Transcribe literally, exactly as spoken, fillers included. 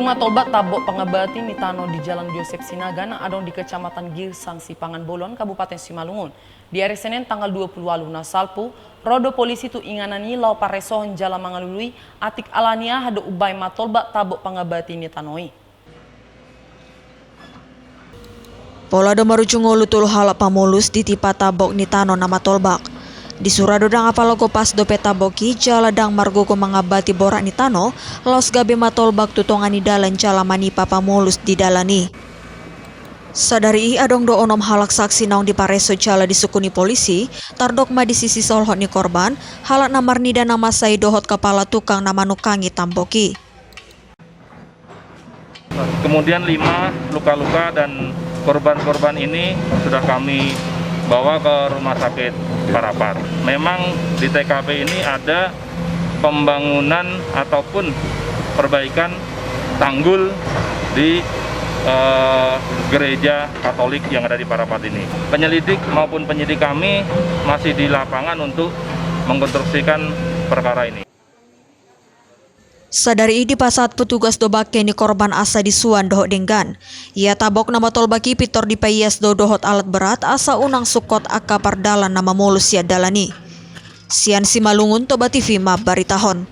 Matolbak tabok pangabati ni tano di Jalan Josep Sinaga na adong di Kecamatan Girsang Sipangan Bolon, Kabupaten Simalungun. Di ari Senen tanggal dua puluh walu na salpu, ro do polisi tu inganan i laho paresohon jala mangalului, atik alani aha do umbahen matolbak tabok pangabati ni tano i. Pola do marujung ngolu tolu halak pamolus di tipa tabok ni tano na matolbak. Disura do ndang apala gopas dope tabok i jala ndang margogo mangabati borat ni tano, laos gabe matolbak tu tonga ni dalan jala manipa pamolus di dalan i. Sadari i adong do onom halak saksi naung dipareso jala disungkun ni polisi, tardok ma di sisi solhot ni korban, halak na marnida na masa i dohot kapala tukang na manungkangi tambok i. Kemudian lima luka-luka dan korban-korban ini sudah kami bawa ke rumah sakit Parapat. Memang di T K P ini ada pembangunan ataupun perbaikan tanggul di, eh, gereja Katolik yang ada di Parapat ini. Penyelidik maupun penyidik kami masih di lapangan untuk mengkonstruksikan perkara ini. Sadari i dipasahat petugas do bangke ni korban asa disuan dohot denggan. Ia tabok na matolbak i pintor dipaias do dohot alat berat asa unang sungkot angka pardalan na mamolus sian dalan i. Sian Simalungun, Toba T V mambaritahon.